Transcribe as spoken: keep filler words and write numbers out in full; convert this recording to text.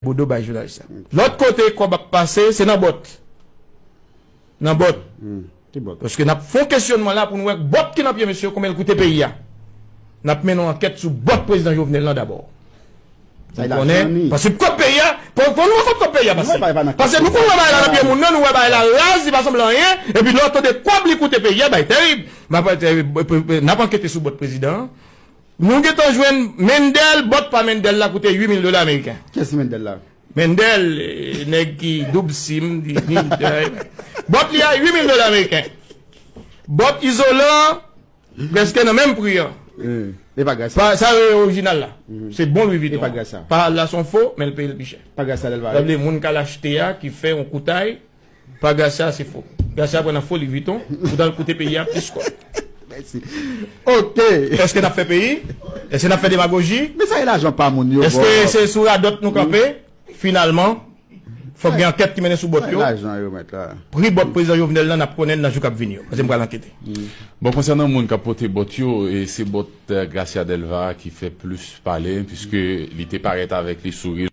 Bodo bay jounalis la. Lòt kote kòb ap pase, se nan bòt. Nan bòt. Paske n ap fè yon kesyònman la pou n wè bòt ki nan pye mesye yo, konbyen l koute peyi a. N ap mennen yon ankèt sou bòt prezidan Jovenel lan dabò. Sa e lajan li. Paske kòb peyi a, pou, pou nou wè kòb peyi a pase. Paske nou konn wè bagay la nan pye moun nan, nou wè bagay la raz, li pa sanble anyen, epi lè w tande kòb li koute peyi a, bagay tèrib. N ap ankete sou bòt prezidan an. Nou gentan jwenn Mendel, bòt pa Mendel la koute uit mil dola ameriken. Kiyès ki Mendel la? Mendel, eh, nèg ki doub sim, di, di, eh, bòt li a uit mil dola ameriken. Bòt izolan, prèske nan menm pri an. E pa Gracia. Pa, sa yo orijinal la. Se bon Louis Vuitton. E pa Gracia. Pa la son fo, men l peye l pi chè. Pa Gracia Delva. Sa vle moun k al achte a, ki fè yon koutay, pa Gracia se fo. Gracia pran nan fo Louis Vuitton, pou t al koute peyi a plis kòb. Mèsi. Ok. Èske n ap fè peyi? Èske n ap fè demagoji? Men sa e lajan pa moun yo. Èske se sou radòt nou kanpe? Finalman, fòk gen ankèt ki mennen sou bòt yo. Sa e lajan yo mèt la. Pri bòt prezidan Jovenel lan, n ap konnen l nan jou k ap vini yo. Paske m pral ankete. Bon, konsènan moun k ap pote bòt yo, e se bòt, eh, Gracia Delva ki fè plis pale, piske li te parèt avèk li sou